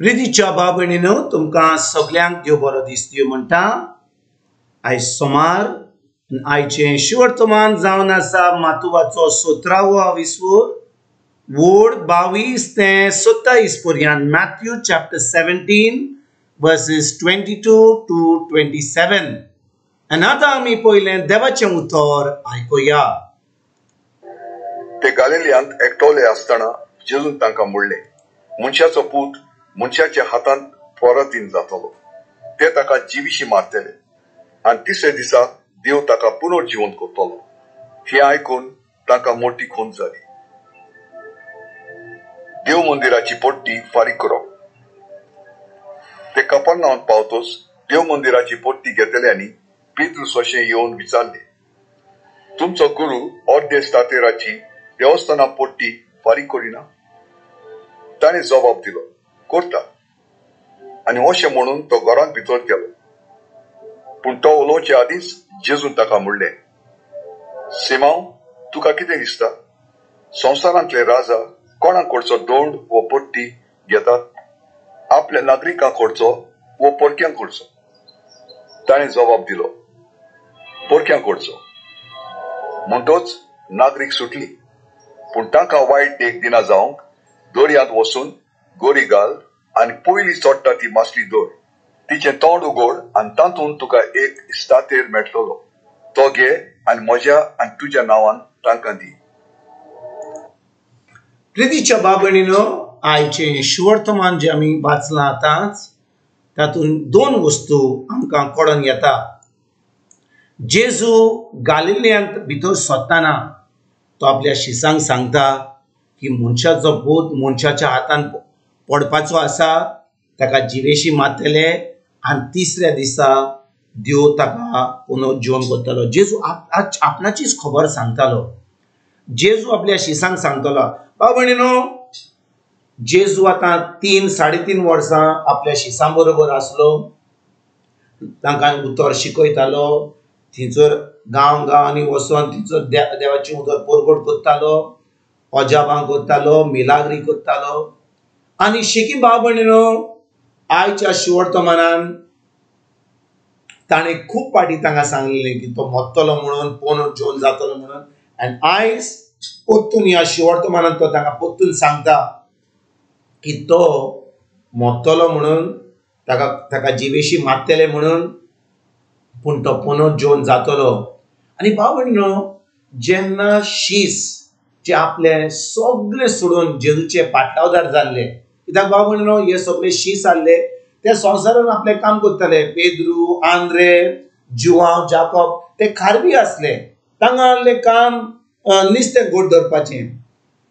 प्रितीच्या भाव भयणीनो, तुमकां सगल्यांक देव बरो दीस दिवं म्हणटा. आयज सोमार, आयचें शिवर्तमान जावन आसा मातुवाचो 17वो विसवूर वोड 22 ते 27 पर्यंत. Matthew chapter 17 versus 22 to 27. आनी आतां आमी पयलें देवाचें उतर आयकुया. ते गालिलियांत एकटोले आसतना जेजून तांकां म्हणलें, मनशाचो पूत मनशाच्या हातांत परातीन जातलो, ते ताका जिविशी मारतले आनी तिसऱ्या दिसा देव ताका पुनर्जिवंत करतलो. हें आयकून तांकां मोटी खून जाली. देव मंदिराची पट्टी फारीक करप. ते कपर्नावांत पावतोच देव मंदिराची पट्टी घेतल्यांनी पेत्रूस अशें येवन विचारले, तुमचो गुरू अर्दे स्तातेराची देवस्थाना पट्टी फारीक करिना? ताणें जबाब दिलो, करता. आनी अशें म्हणून तो घरांत भितर गेलो. पूण तो उलोवचे आदींच जेजून ताका म्हणलें, सिमांव, तुका कितें दिसता? संवसारांतले राजा कोणा कडचो दोंड वो पट्टी घेतात? आपल्या नागरिकां कडचो वो परक्यां कडचो? ताणें जबाब दिलो, परक्यां कडचो. म्हणटोच नागरीक सुटली. पूण तांकां वायट देख दिना जावंक दर्यांत वचून गोरी घाल आनी पयली चडटा ती मासली दर, तिचें तोंड उगड आनी तातूंत तुका एक इस्तातेर मेळटलो, तो घे आनी म्हज्या आनी तुज्या नांवान तांकां दी. प्रितीच्या भाव भयणीनो, आयचें शिवर्तमान जें आमी वाचलां आतांच, तातूंत दोन वस्तू आमकां कळोन येता. जेजू गालिलियांत भितर सरतना तो आपल्या शिसांक सांगता की मनशाचो पूत मनशाच्या हातान पडपाचो आसा, ताका जिवेशी मारतले आनी तिसऱ्या दिसा देव ताका पुनर्जिवन करतलो. जेजू आपणाचीच खबर सांगतालो. जेजू आपल्या शिसांक सांगतलो. भाव भयणीनो, जेजू आतां 3 साडे 3 वर्सां आपल्या शिसां बरोबर आसलो, तांकां उतर शिकयतालो, थंयसर गांव गांवांनी वचोन थंयसर देवाचें उतर परगट करतालो, अजाबां करतालो, मिलाग्री करतालो. आनी शेकी भाव भयणीनो, आयच्या शिवर्तमानान ताणें खूब फावटी तांकां सांगलें की तो मरतलो म्हणून, पुनर्जिवन जातलो म्हणून. आनी आयज परतून ह्या शिवर्तमानान तो तांकां परतून सांगता की तो मरतलो म्हणून, ताका ताका जिवेशी मारतले म्हणून, पूण तो पुनर्जिवन जातलो. आनी भाव भयणीनो, जेन्ना शीस जे आपले सगळे सोडून जेजूचे पाटलावदार जाल्ले, कित्याक भाव भयणीनो हे सगळे शीस आहले ते संवसारान आपलें काम करताले. पेद्रू, आंद्रे, जुआंव, जाकोब ते खारवी आसले, तांकां आहलें काम नुस्तें गोड धरपाचें.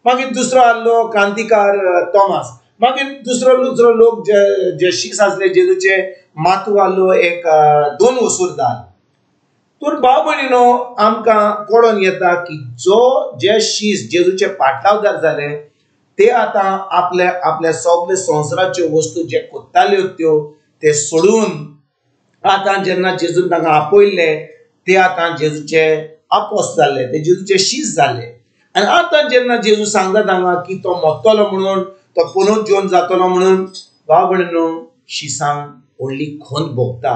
मागीर दुसरो आहलो क्रांतिकार तॉमास, मागीर दुसरो दुसरो लोक जे जे शीस आसले जेजूचे, मातू आहलो एक दोन वसूरदार. तर भाव भयणीनो, आमकां कळोन येता की जो जे शीस जेजूचे पाटलावदार जाले ते आतां आपल्या आपल्या सगळे संवसाराच्यो वस्तू जे कोत्ताल्यो त्यो ते सोडून आतां जेन्ना जेजून तांकां आपयल्ले ते आतां जेजूचे आपोस जाल्ले, ते जेजूचे शीस जाले. आनी आतां जेन्ना जेजू सांगता तांकां की तो मरतलो म्हणून, तो पुनर्जिवन जातलो म्हणून, भाव भयणीनो, शिसांक व्हडली खंत भोगता,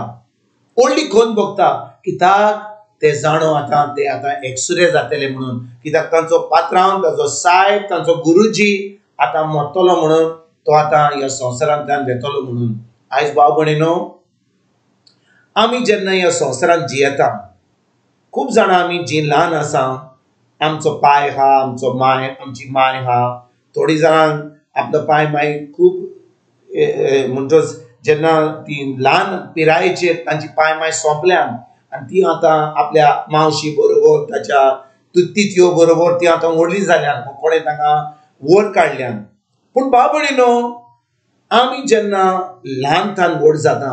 व्हडली खंत भोगता. कित्याक ते जाणो आतां ते आतां एकसुरे जातले म्हणून, कित्याक तांचो पात्रांव, तांचो सायब, तांचो गुरुजी आतां मरतलो म्हणून, तो आतां ह्या संवसारांतल्यान वेतलो म्हणून. आयज भाव भयणीनो, आमी जेन्ना ह्या संवसारांत जियेता, खूब जाणां आमी जीं ल्हान आसा, आमचो पाय आहा, आमचो माय, आमची माय आहा, थोडीं जाणांक आपलो पाय माय खूब म्हणटच जेन्ना ती ल्हान पिरायेचेर तांची पाय माय सोंपल्यान आनी ती आतां आपल्या मावशी बरोबर, ताच्या तितयो बरोबर ती आतां व्हडली जाल्यान, कोणें तांकां वयर काडल्यान. पूण भाव भयणीनो, आमी जेन्ना ल्हान ल्हान व्हड जाता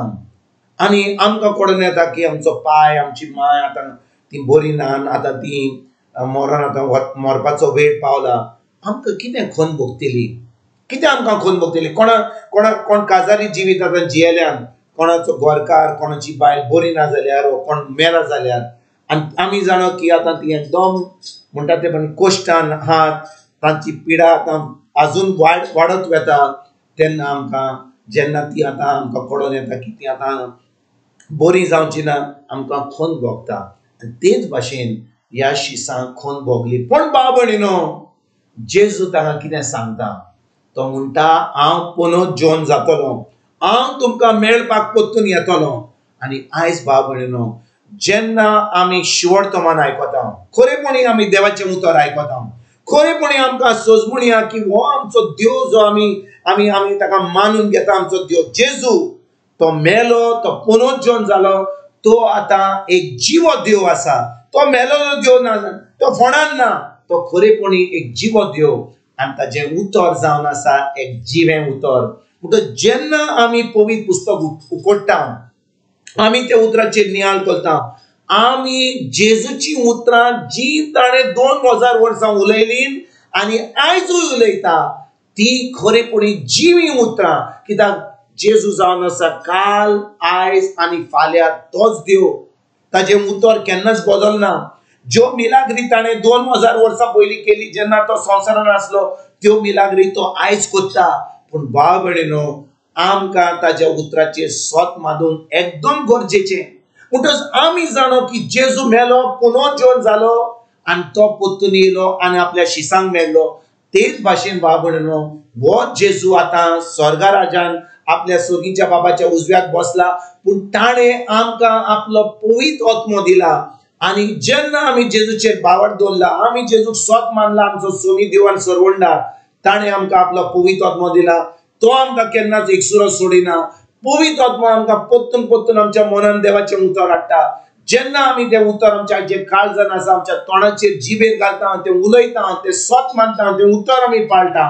आनी आमकां कळोन येता की आमचो पाय, आमची माय आतां ती बरी ना, आतां ती मरोन आतां मरपाचो वेळ पावला, आमकां कितें खंत भोगतली, कितें आमकां खंत भोगतली? कोणा कोणा कोण काजारी जिवीत आतां जियेल्यान, कोणाचो घरकार, कोणाची बायल बरी ना जाल्यार, कोण मेला जाल्यार, आनी आमी जाणा की आतां ती एकदम म्हणटा ते पण कोश्टान आहात, तांची पिडा आतां आजून वाडत वता, तेन्ना आमकां जेन्ना ती आतां आमकां कळोन येता की ती आतां बरी जावची ना, आमकां खंत भोगता. आनी तेच भाशेन ह्या शिसांक खंत भोगली. पूण भाव भयणीनो, जेजू तांकां कितें सांगता? तो म्हणटा हांव पुनः जिवन जातलो, हांव तुमकां मेळपाक परतून येतलो. आनी आयज भाव भयणीनो, जेन्ना आमी शिवडतमान आयकता, खरेपणी आमी देवाचें उतर आयकता, खरेपणी आमकां सजमुणया की हो आमचो देव जो आमी आमी आमी ताका मानून घेता, आमचो देव जेजू, तो मेलो, तो पुनर्जन जालो, तो आतां एक जिवो देव आसा. तो मेलोलो देव ना, तो फोंडान ना, तो खरेपणी एक जिवो देव आनी ताजें उतर जावन आसा एक जिवें उतर. म्हणटकच जेन्ना आमी पवित्र पुस्तक उकडटा, आमी त्या उतराचेर नियाळ करता, आमी जेजूची उतरां जी ताणें 2000 वर्सां उलयलीं आनी आयजूय उलयता, ती खरेपणी जिवी उतरां. कित्याक जेजू जावन आसा काल, आयज आनी फाल्यां तोच देव, ताजें उतर केन्नाच बदलना. ज्यो मिलाग्री ताणें 2000 वर्सां पयलीं केली जेन्ना तो संवसारान आसलो, त्यो मिलाग्री तो आयज करता. पूण भाव भयणीनो, आमकां ताज्या उतराचेर सोत मानूंक एकदम गरजेचें. म्हणटकच आमी जाणो की जेजू मेलो, पुनर्जन जालो आनी तो परतून येयलो आनी आपल्या शिसांक मेळ्ळो. तेच भाशेन भाव भयणीनो, हो जेजू आतां स्वर्गा राजान आपल्या सोगीच्या बाबाच्या उजव्याक बसला, पूण ताणें आमकां आपलो पवित्र आत्मो दिला. आनी जेन्ना आमी जेजूचेर भावार्थ दवरला, आमी जेजूक सोत मानला आमचो सोमी देव आनी सरवंडार, ताणें आमकां आपलो पवित्र आत्मो दिला. तो आमकां केन्नाच एकसुरो सोडिना. पवित्र आत्मो आमकां परतून परतून आमच्या मनान देवाचें उतर हाडटा. जेन्ना आमी तें उतर आमच्या जे काळजान आसा, आमच्या तोंडाचेर जिबेर घालता, तें उलयता, तें सोत मानता, तें उतर आमी पाळटा,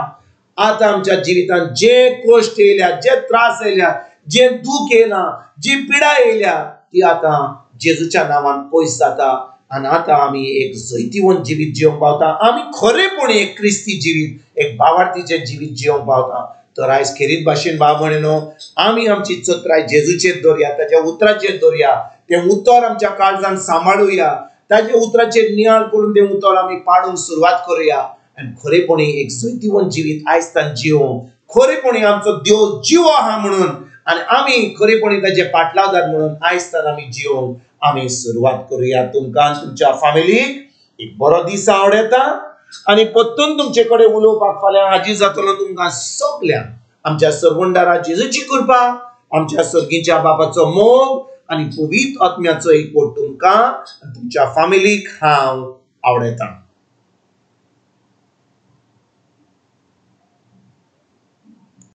आतां आमच्या जिवितांत जे कश्ट येयल्या, जे त्रास येयल्या, जे दूख येयलां, जी पिडा येयल्या, ती आतां जेजूच्या नांवान पयस जाता. आनी आतां आमी एक जैतिवंत जिवीत जिवंक पावता. आमी खरेपणी एक क्रिस्ती जिवीत, एक भावार्थीचें जिवीत जिवंक पावता. तर आयज खेरीत भाशेन भाव भयणीनो, आमी आमची चत्राय जेजूचेर दवरया, ताज्या उतराचेर दवरया, तें उतर आमच्या काळजान सांबाळुया, ताज्या उतराचेर नियाळ करून तें उतर आमी पाडूंक सुरवात करुया आनी खरेपणी एक जैतिवंत जिवीत आयज तान जिवंक, खरेपणी आमचो देव जिवो आहा म्हणून आनी आमी खरेपणी ताजे पाटलावदार म्हणून आयज तान आमी जिवंक आमी सुरवात करुया. तुमकां तुमच्या फामिलीक एक बरो दीस आवडटा आनी परतून तुमचे कडेन उलोवपाक फाल्यां हाजीर जातलो. तुमकां सगल्यांक आमच्या सरवंडारा जेजूची कृपा, आमच्या सर्गीच्या बाबाचो मोग आनी पवित्र आत्म्याचो एकवट तुमकां तुमच्या फामिलीक हांव आवडटा.